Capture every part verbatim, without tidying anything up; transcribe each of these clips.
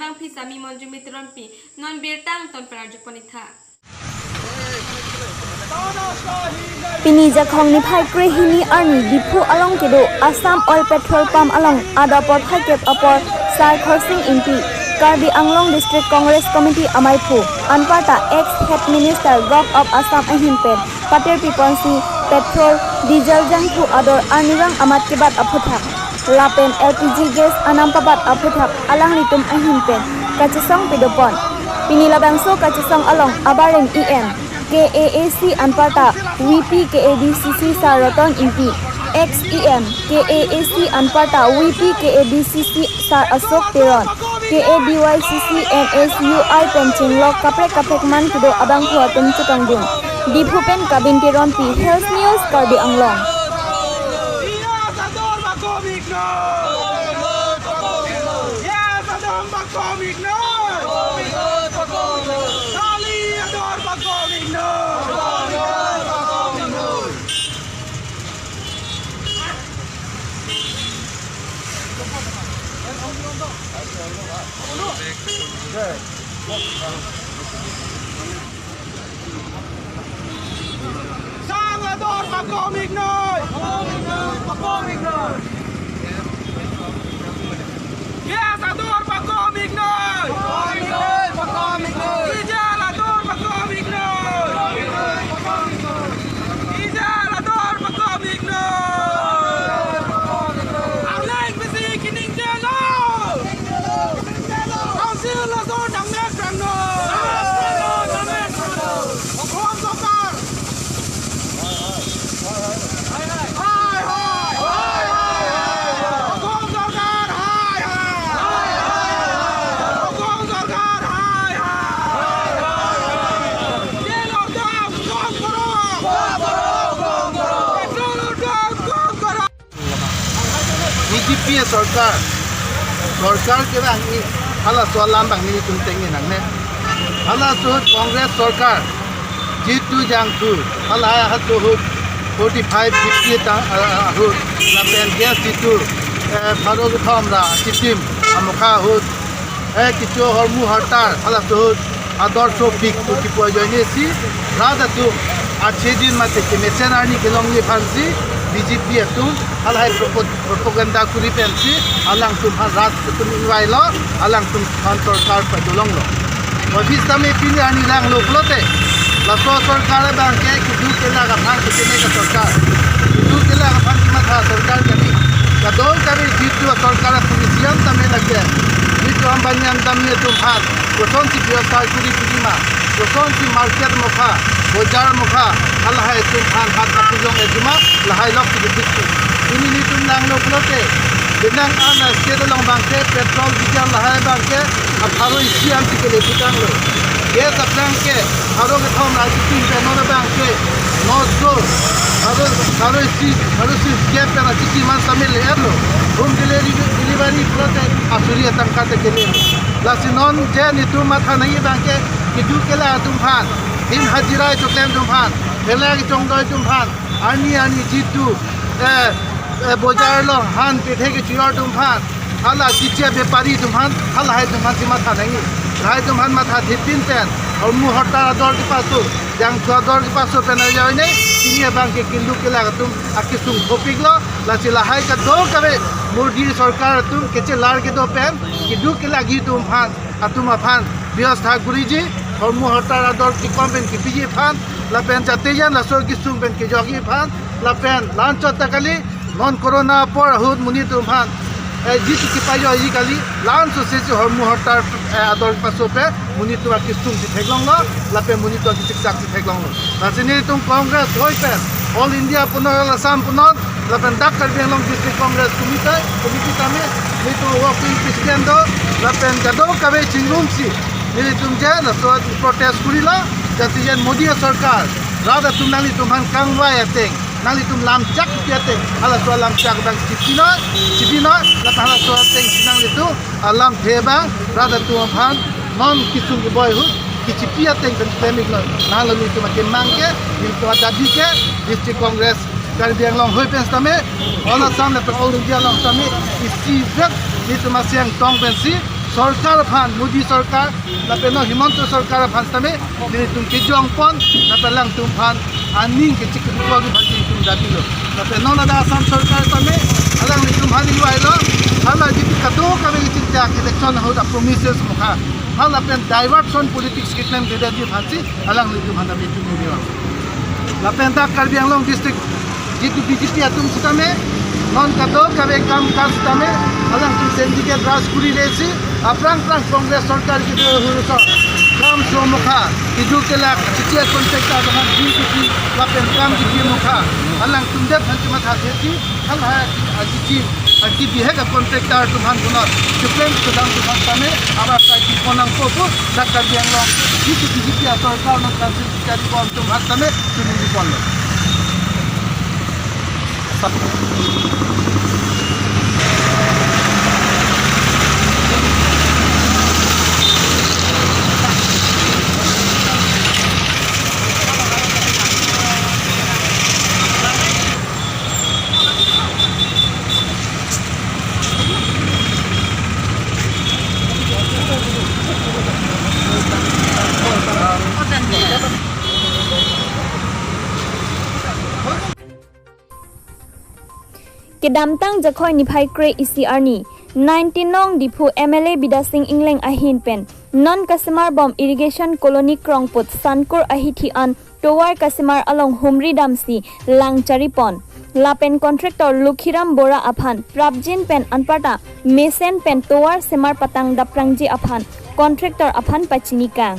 Bangphi Sami Monjumi Teronpi, non birta angton pen arjupon-iktha. Pini Jakhong niphai krehini arni Diphu along kedo Assam Oil Petrol Pump along adap porthai kep apor Sar Khorsing Ingti, Karbi Anglong District Congress Committee amaiphu, anparta ex Head Minister Govt of Assam ahin pen patirpi ponsi petrol, diesel jangthu ador arnivang amat kebat aphuthak lapen L P G gas anam pabat aphuthak alanglitum ahin pen kachesong pedopon. Pini labangso kachesong along abarim E M, K A A C anparta V P K A D C C Sar Roton Ingti, ex E M, K A A C anparta V P K A D C C Sar Ashok Teron, K A D Y C C M S U I pen chinglok kaprek kaprek man kedo abangphu atum chetongdun. Diphu pen Kabin Teronpi, Health News, Karbi Anglong. Sang ador pakom-iknoi. Gas ador pakom-iknoi. Diesel ador pakom-iknoi. Diesel ador pakom-iknoi. Arleng besi kining jelo. Council laso nangnek prangno. Okhom sorkar. Hai, hai. Okhom sorkar. Hai, hai. Okhom sorkar. Hai, hai. Diesel dam kom koro. Petrol dam kom koro. B J P sorkar, sorkar kevang-i, halaso alam abang nelitum tengne nangne. Halaso ahut Congress sorkar, jangthu jangthu, hala halaso ahut forty-five fifty ta, ah, ahut, lapen gas jangthu, eh, pharo kethom ra chitim, amokha ahut, eh, kecho hormu hartar, halaso ahut ador sopik pu kipu ajoine si, rat atum achedin mate kemesen arni kelongle aphansi, B J P atum, halahai propo-, propaganda kuri pensi, alangtum aphan rat atum ingvailo, alangtum aphan sorkar padolonglo. Obis tame pini arni langlo pulote, laso sorkar abangke keduk kelak aphan kechene ke sorkar. Keduk kelak aphan kematha sorkar kali. Kadokave jangthu sorkar apolicy an tame lake. Jangthu ambani an tame atum aphan. Kosonsi biyavsai kuri pujima, kosonsi market mokha, bojar mokha, halahai atum aphan hat apujong ejima, lahai lok si kedik si. Pini nelitum langlo pulote, penang an a state along abangke, petrol, diesel lahai abangke, apharo isi ansi kele putanglo. Gas aphrang ke, pharo kethom ra chitim pen non abangke, nosto, pharo, pharo isi, pharo isi gap pen ra chitim man samil le-etlo. Home delivery, delivery pulote, asuri atangka te kele. Lasi non je nelitum matha nangji abangke, keduk kelak atum aphan, din hajira kechoklem atum aphan, phelak kechongdoi atum aphan, arni arni jangthu, eh, eh, bojar along han pethe kechijor atum aphan, hala chiche bepari atum aphan, halahai atum aphansi matha nangji. Lahai atum aphan matha thepin pen, hormu hartar ador kepaso, jangthu ador kepaso pen ajoine, pini abangke keduk kelak atum akesung thopiklo, lasi lahai kadokave Modi sorkar atum kachelar kedo pen, keduk kelakji atum aphan, atum aphan, biyavstha kuriji, hormu hartar ador kekom pen kepiji aphan, lapen jate jan laso kesung pen kejokji aphan, lapen la-anchot ta kali, non corona apor ahut monit atum aphan, eh, jangthu kepajoji kali, la-anchot sesi hormu hartar, eh, ador kepaso pen, monit atum akesung si theklonglo, lapen monit atum akechikchak si theklonglo. Lasi nelitum Congress ahoi pen, All India punon, Assam punon, lapen dak Karbi Anglong District Congress Committee, Committee tame, nelitum working president do, lapen kadokave chingrumsi, nelitum je laso protest kurilo, jate jan Modi sorkar, rat atum nanglitum aphan kangvai ateng, nanglitum lam chak pi ateng, halaso alam chak abang chipinoi, chipinoi, lapen halaso ateng si nanglitum alamthe abang, rat atum aphan, non kesung keboi ahut, kechipi ateng pen klemiknoi. Nanglo nelitum akemang ke, nelitum adabi ke, District Congress Karbi Anglong ahoi pen sitame, All Assam lapen All India along sitame, isivet nelitum aseng tong pensi, Sorkar aphan, Modi sorkar lapen non Himanta sorkar aphan sitame nelitum kejongpon, lapen alangtum aphan aning kechiklo aphansi nelitum dapilo. Lapen non ladak Assam sorkar sitame alanglitum aphan ingvailo, hala G P kadokave kechijak election ahut a-promises mukha, hala pen diversion politics keklem kedetji aphansi alanglitum aphan nelitum ingvailo. Lapen dak Karbi Anglong district G P, B J P atum sitame non kadokave kam kar sitame alangtum syndicate raj kuri lesi aphrang phrang Congress sorkar kedo ahut so kam so mukha, kedo kelak, chiche contractor aphan di kuti lapen kam di mukha, alangtum det aphan chemathathesi, hal ha aji ji aki bihek a-contractor atum aphan punon kepleng kedam atum aphan sitame abar sai kepon nangpo pu dak Karbi Anglong G P, B J P asorkar non kansi kari bom atum aphan sitame chuniji ponlo. Kedamtang Jakhoi niphai kre-isi arni, nineteen nong Diphu M L A Bidya Sing Engleng ahin pen non kasemar bom Irrigation Colony Krongput Sankur ahithi an tovar kasemar along humri damsi lang charipon. Lapen contractor Lukhiram Bora aphan prapjin pen anparta mesen pen tovar semar patang daprangji aphan contractor aphan pachini kang.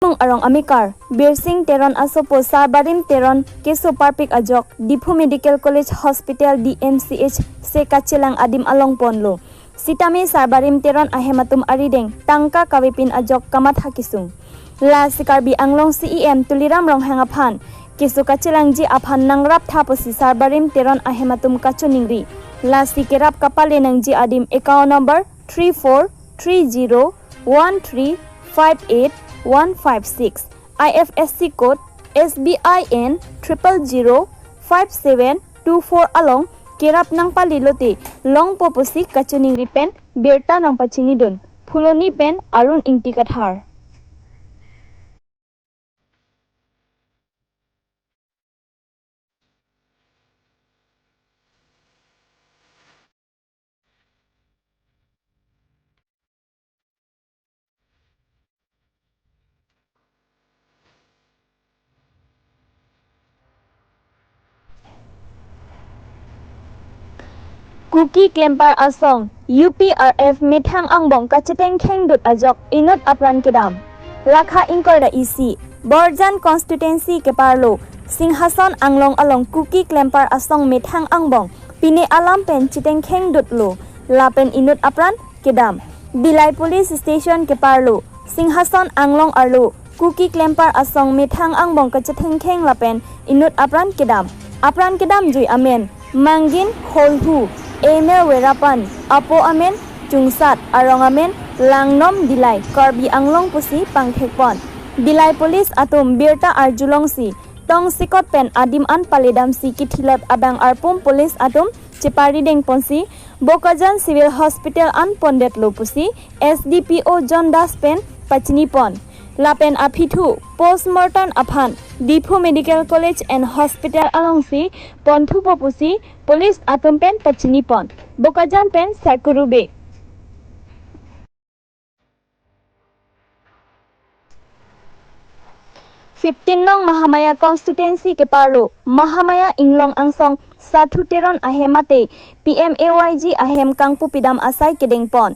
Mung arong amekar Birsing Teron asopo Sarbarim Teron keso parpik ajok Diphu Medical College Hospital, D M C H, se kachelang adim along ponlo. Sitame Sarbarim Teron ahem atum arideng tangka kavepin ajok kamatha kesung. Lasi Karbi Anglong C E M Tuliram Ronghang aphan keso kachelangji aphan nangraptha pusi Sarbarim Teron ahem atum kachoningri. Lasi kerap kapale nangji adim account number three four three zero one three five eight one five six, I F S C code S B I N triple zero five seven two four along kerap nangpalelote longpo pusi kachoningri pen birta nangpachinidun. Phuloni pen Arun Ingti Kathar. Kuki Klemper Asong, U P R F methang angbong kachetengkhengdut ajok inut apran kedam. Lakha ingkoi ra isi, Borjan constituency keparlo Singhason Anglong along Kuki Klemper Asong methang angbong pine alam pen chetengkhengdutlo, lapen inut apran kedam. Dillai police station keparlo Singhason Anglong arlo Kuki Klemper Asong methang angbong kachetengkheng lapen inut apran kedam. Apran kedamjui amen Mangin Kholhu, emer Werapan, apo amen Chungsat, arong amen Langnom Dillai, Karbi Anglong pusi pangthekpon. Dillai police atum birta arjulongsi tongsekot pen adim an paledamsi kithilot abang arpum police atum cheparidengponsi Bokajan Civil Hospital an pondetlo pusi S D P O John Das pen pachinipon. Lapen aphi thu postmortem aphan Diphu Medical College and Hospital alongsi ponthupo pusi police atum pen pachinipon. Bokajan pen Saikuru Bey. Fifteen nong Mahamaya constituency keparlo Mahamaya Inglong angsong Sathu Teron ahem mate P M A Y G ahem kangpu pidam asai kedengpon.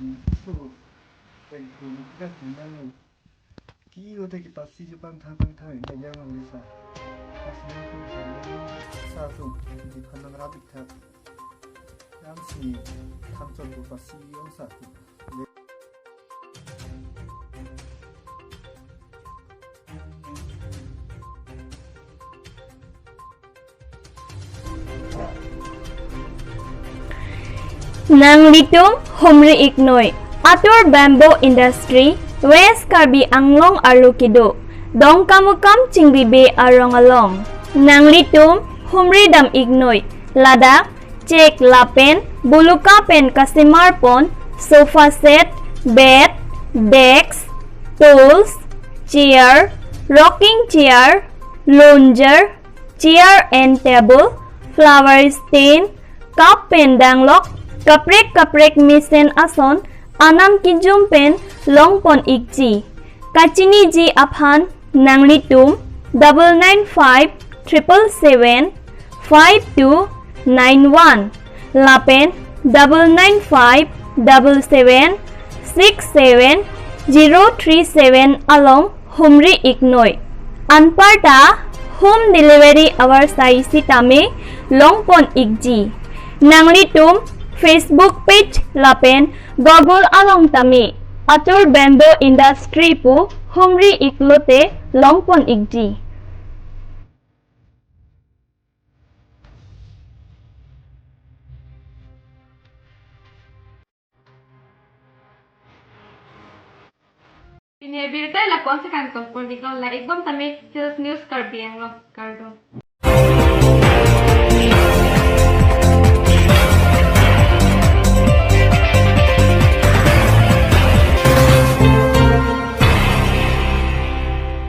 Pengkun kita tinggal. Ki hote kita si Japan thang thang thang ini yang bisa. Asli tu sa tu di pandang rapi tak. Yang si thang tu pasi yang satu. Nanglitum humri iknoi, Atur Bamboo Industry, West Karbi Anglong arlo kedo, Dongkamukam Chingribe arong along. Nanglitum humri dam iknoi, ladak chek lapen buluka pen kasemar pon sofa set, bed, desk, tools, chair, rocking chair, lounger, chair and table, flower stand, cup pen danglok, kaprek kaprek mesen ason anam kejum pen longpon ikji. Kachiniji aphan nanglitum double nine five triple seven five two nine one lapen double nine five double seven six seven zero three seven along humri iknoi. Anparta home delivery avarsai sitame longpon ikji. Nanglitum Facebook page lapen Google along tame Atur Bamboo Industry pu humri iklote longpon ikji. Pini abirta lapu-an si kangton pon iklo, la-ikbom tame Hills News Karbi Anglong, kardom.